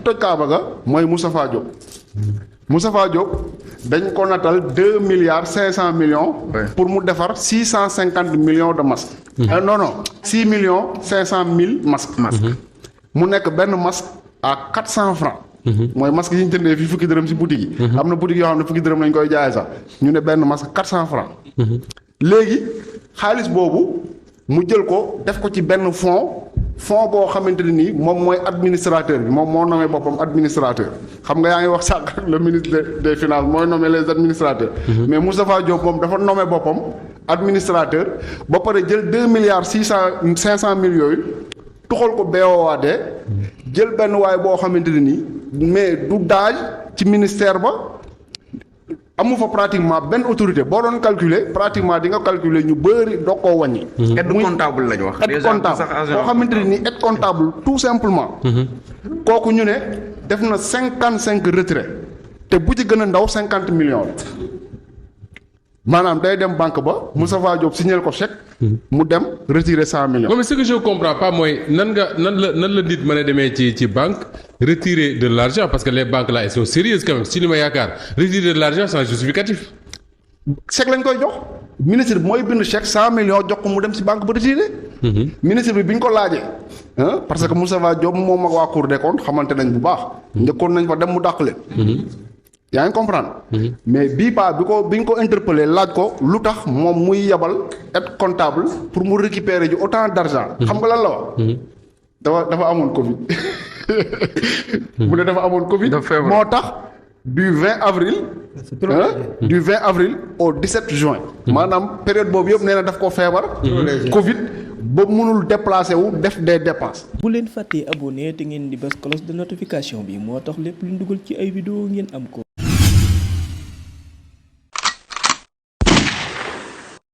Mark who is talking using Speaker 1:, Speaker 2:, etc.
Speaker 1: ki toj Kaaba ga mooy Moustapha Diop. Moustapha Diop dañ ko natal 2,5 milliards pour mu defar 650 millions de masques. Non 6,5 millions masques. mu nekk benn masque à 400 francs. mooy masque yi ñu jëndee fii fukki dërëm ci boutique yi. am na boutique yoo xam ne fukki dërëm lañ koy jaayee sax ñu ne benn masque 400 francs. léegi xaalis boobu mu jël ko def ko ci benn fonds boo xamante ne nii moom mooy administrateur bi moom moo nommé boppam administrateur xam nga yaa ngi wax sànq le ministre des finances mooy nommé les administrateurs. mais Moustapha Diop moom dafa nommé boppam administrateur ba pare jël 2,5 milliards yooyu tuxal ko BOAD jël benn waay boo xamante ne nii mais du daaj ci ministère ba. amu fa pratiquement benn autorité boo doon calculer pratiquement di nga calculer ñu bëri doo koo wàññi.
Speaker 2: aide comptable lañu wax.
Speaker 1: aide comptable boo xamante ne nii aide comptable tout simplement. kooku ñu ne def na 55 retraits te bu ci gën a ndaw 50 millions maanaam day dem banque ba Moustapha Diop signé ko chèque. mu dem retirer 100 millions.
Speaker 3: mais ce que je comprends pas mooy nan la nit mën a demee ci banque retirer de l'argent parce que les banques là elles sont sérieuses quand même si li ma yaakaar retirer de l'argent sans justificatif.
Speaker 1: chèque lañ koy jox ministre bi mooy bind chèque 100 millions jox ko mu dem ci banque ba retirer. ministre bi ñu ko laajee. parce que Moustapha Diop moom ak waa Cour des comptes xamante nañ bu baax. njëkkoon nañ fa dem mu dàq leen. yaa ngi comprendre. mais bii paa bi ñu ko interpellé laaj ko lu tax moom muy yebal aide comptable pour mu récupérer ji autant d'argent. xam nga lan la wax. dafa amoon Covid. mu ne dafa amoon Covid. moo tax du 20 avril. du 20 avril au 17 juin. maanaam période boobu yëpp nee na daf ko feebar. Covid ba mënul déplacé wu def des dépenses.
Speaker 4: bu leen fàttee abonné te ngeen di bës cloche de notification bi moo tax lépp lu ñu dugal ci ay vidéo ngeen am ko.